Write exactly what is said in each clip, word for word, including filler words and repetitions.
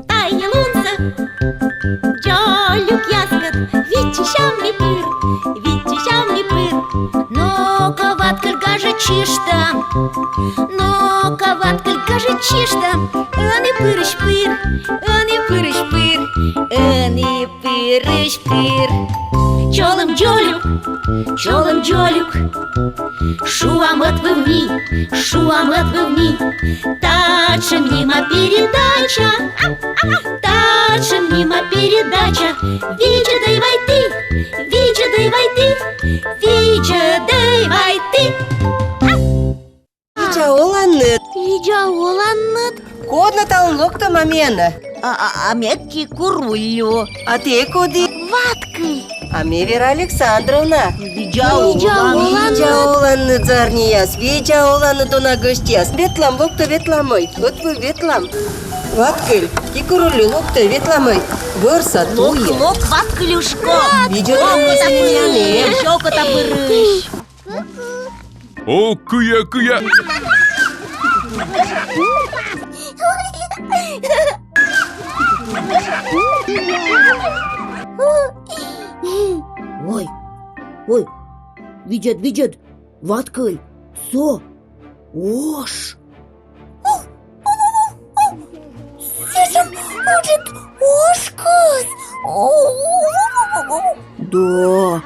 Тайӧ лунсӧ дзолюкъяскӧд виччысям ми пыр, виччысям ми пыр. Но-ко, Ваткыль, гажӧд чишта, но-ко, Ваткыль, гажӧд чишта. Ӧні пырысь пыр, ӧні пырысь пыр, ӧні пырысь пыр. Чолӧм, дзолюк, чолӧм, дзолюк, шуам ӧтвыв ми, шуам ӧтвыв ми. Татшӧм нима передача, татшӧм нима передача. Видзӧдӧй вай ті, видзӧдӧй вай ті, видзӧдӧй вай ті. Видза оланныд. Видза оланныд. Код нӧ талун локтӧма миянӧ? А, а, а ме Кикуруллю. А тэ коді? Ваткыль. А ме Вера Александровна. Видза оланныд. Видза оланныд, зарнияс, видза оланныд, дона гӧсьтъяс. Ветлам, локтӧй, ветламӧй, ӧтвыв ветлам. Ваткыль, Кикуруллю, локтӧй, ветламӧй. Вӧрса туйӧ. Лок, лок, Ваткылюшко. Видза оланныд, зарнияс. Видза оланныд, пырысь. О, кыя, кыя! Ой, ой, видзӧд, видзӧд, Ваткыль, со ош. Сэтшӧм ыджыд ош кӧзь. Да.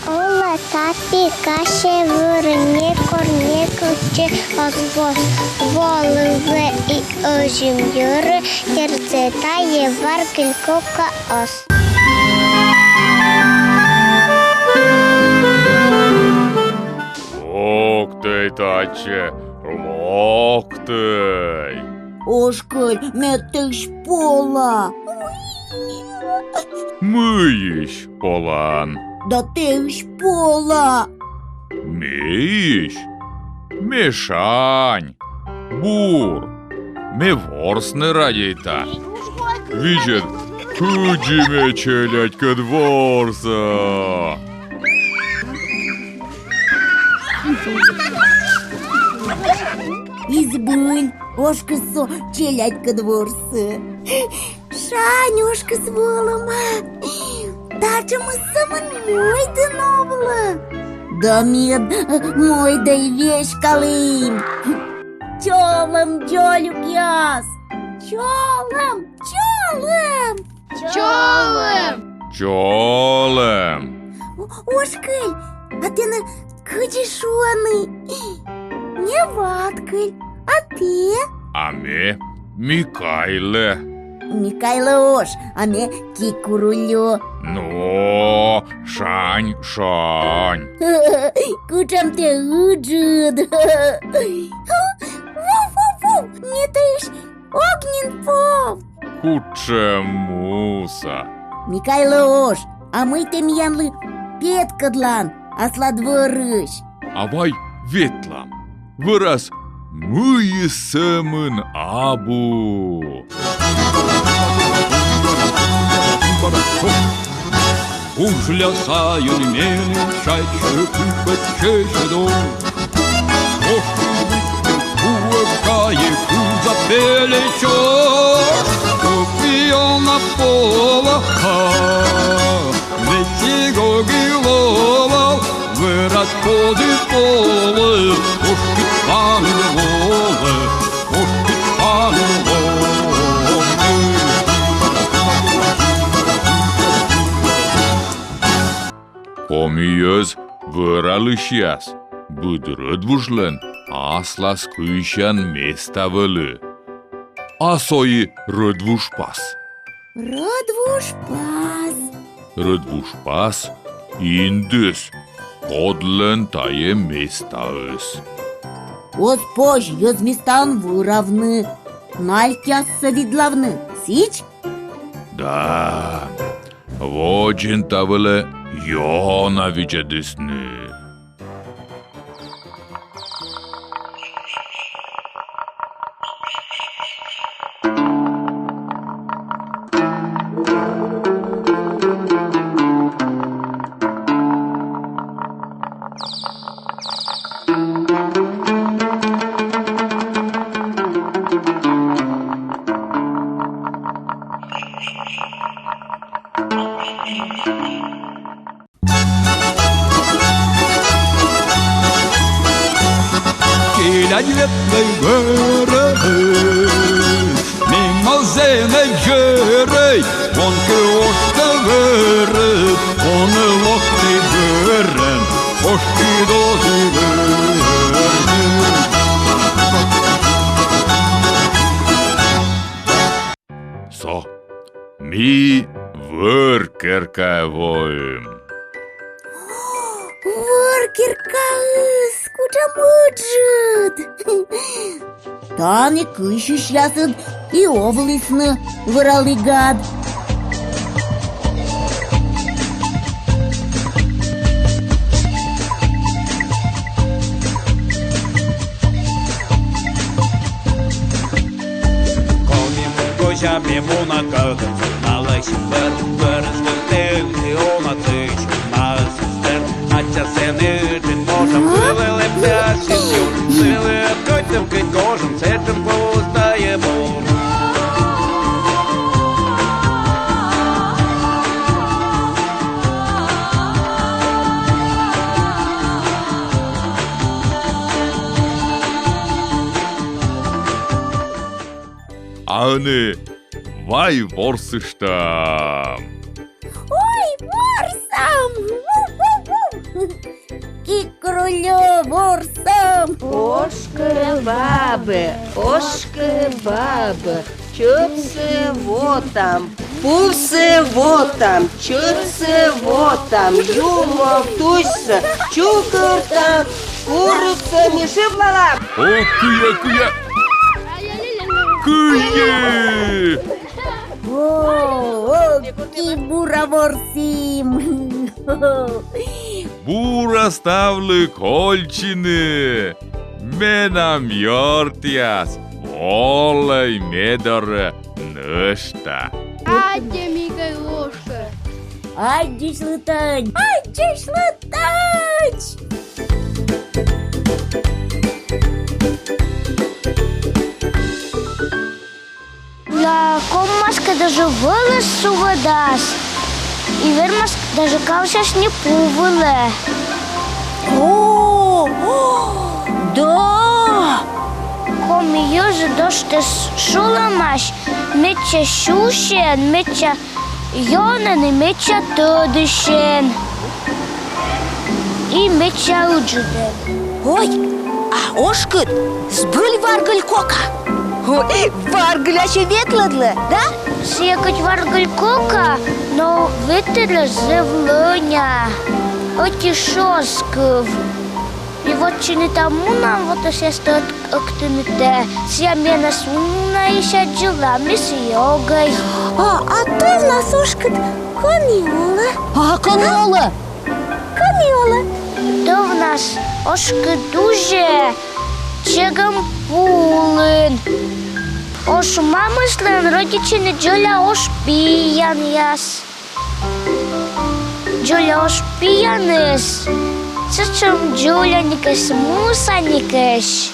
Олӧ тайӧ касьӧ вӧрын, некор некытчӧ оз воз. Волывлӧ и озим йӧрӧ, кердзӧ тайӧ Ваткыль кокаӧс. Локтӧй татчӧ, локтӧй. Ошкыль, мед тэысь пола. Мыйысь полан? Да тэысь пола. Меысь? Ме шань, бур, ме ворсны радейта. Видзӧд, кыдзи ме челядькӧд ворса. И збыль, ошкыс со челядькӧд ворсӧ. Шань ошкыс вӧлӧма. Татшӧмыс сӧмын мойдын овлӧ. Да мед мойдӧ, веськалім. Чолӧм, дзолюкъяс. Чолӧм, чолӧм. Чолӧм. Чолӧм. О-, ошкыль, а тэнӧ кыдзи шуӧны? Ме Ваткыль, а тэ? А ме Микайлӧ. Микайлӧ ош, а ме Кикуруллю. Но, шань, шань. Кутшӧм тэ ыджыд. Вов, вов, вов, ме тэысь ог нин пов. Кутшӧм муса. Микайлӧ ош, а мый тэ миянлы петкӧдлан аслад вӧрысь? А вай ветлам. Вӧрас мыйыс сӧмын абу. Кужля сайын меным шачшӧ кыпӧд сьӧсьыд ош. Ош куйлысь пуӧ, кайӧ куза пельӧсь ош. Копиона пола, а, весиг ог и лолав, вӧрад коді полӧ, ош кыдз паныд волӧ. Коми йӧз вӧралысьяс, быд рӧдвужлӧн аслас кыйсян места вӧлі. А со и рӧдвужпас. Рӧдвужпас. Рӧдвужпас индіс, кодлӧн тайӧ местаыс. Оз позь йӧз местаын вӧравны, налькъяссӧ видлавны, сідз? Да, водзын та вылӧ ёна видзӧдісны. Келядь ветлӧй вӧрӧ, мимӧ зэв на йӧрӧй, он кӧ оштӧ вӧрӧ, он локтӧй вӧрӧн, ошкыд оз и вӧрӧ. Со, ми вӧр керкаӧ воим. Вӧр керкаыс кутшӧм ыджыд! Тані кыйсьысьясыд и овлісны вӧралігад. Коми мун кузя ми мунам кӧгӧн, налысь вӧр, вӧрысь вӧртӧг, и уна тысь, наыс ыстӧр, ача сэн ыджыд вожӧм, вылӧ лэптас син юр, сылы ӧткодьтӧм кыдз гожӧм, сэтшӧм пустӧй бур. А ӧні вай ворсыштам. Ой, ворсам! Кикуруллю, ворсам! Ошкӧ, бабӧ, ошкӧ, бабӧ, чӧпсӧ вотам, пувсӧ вотам, чӧпсӧ вотам, юмов тусьсӧ чукӧртам, курыксӧ ми шыблалам. О, кыя, кыя! Кыя! О, о, ки бура ворсім! Бура ставлы кольччыны, менам ёртъяс, волӧй ме дорӧ нӧшта. Аддзӧй, Микӧй Лушкӧ. Аддзысьлытӧдз! Аддзысьлытӧдз! Ля, ковмас кӧ, даже вӧлыс сувӧдас. И вермас кӧ, даже кавшасьны пу вылӧ. О, о, да! Коми йӧзыд оштӧ шулӧмаӧсь медся сюсьӧн, медся ёнӧн и медся тӧдысьӧн. И медся ыджыдӧн. Ой, а ошкыд збыль варгыль кока. Ой, варгыль ассьӧ ветлӧдлӧ, да? Сійӧ кӧть варгыль кока, но ветлӧдлӧ зэв лӧня. Ӧти шӧрскыв. И вот синтӧ мунам, вот и сійӧс ӧктынытӧ. Сійӧ менӧс унаысь аддзылӧ, а ми сійӧс огӧй. А, а тӧвнас ошкыд кӧні олӧ? А, кӧні олӧ? Кӧні олӧ? Тӧвнас ошкыд узьӧ чегӧм пу улын. Ош мамыслӧн рӧдитчӧны дзоля ош пиянъяс. Дзоля ош пияныс сэтшӧм дзоляникӧсь, мусаникӧсь,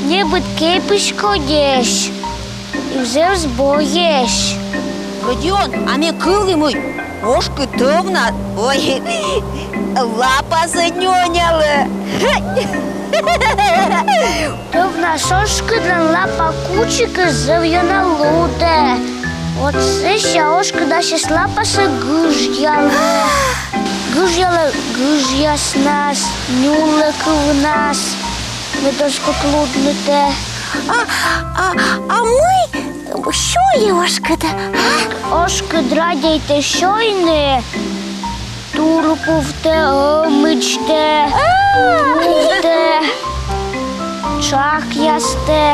небыд кепысь кодьӧсь и зэв збойӧсь. Родион, а ме кывлі, мый ошкыд тӧвнас, ой, лапасӧ нёнялӧ. Тӧвнас ошкыдлӧн лапа кучикыс зэв ёна лудӧ. Вот сэсся ошкыд ассьыс лапасӧ гыжъялӧ. Гыжъялӧ гыжъяснас, нюлӧ кывнас, мед оз кут луднытӧ. А, а, а мый сёйӧ ошкыд, а? Ошкыд радейтӧ сёйны турпувтӧ, ӧмидзтӧ, пуктӧ, тшакъястӧ.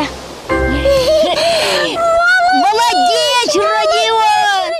Молодец, Родион!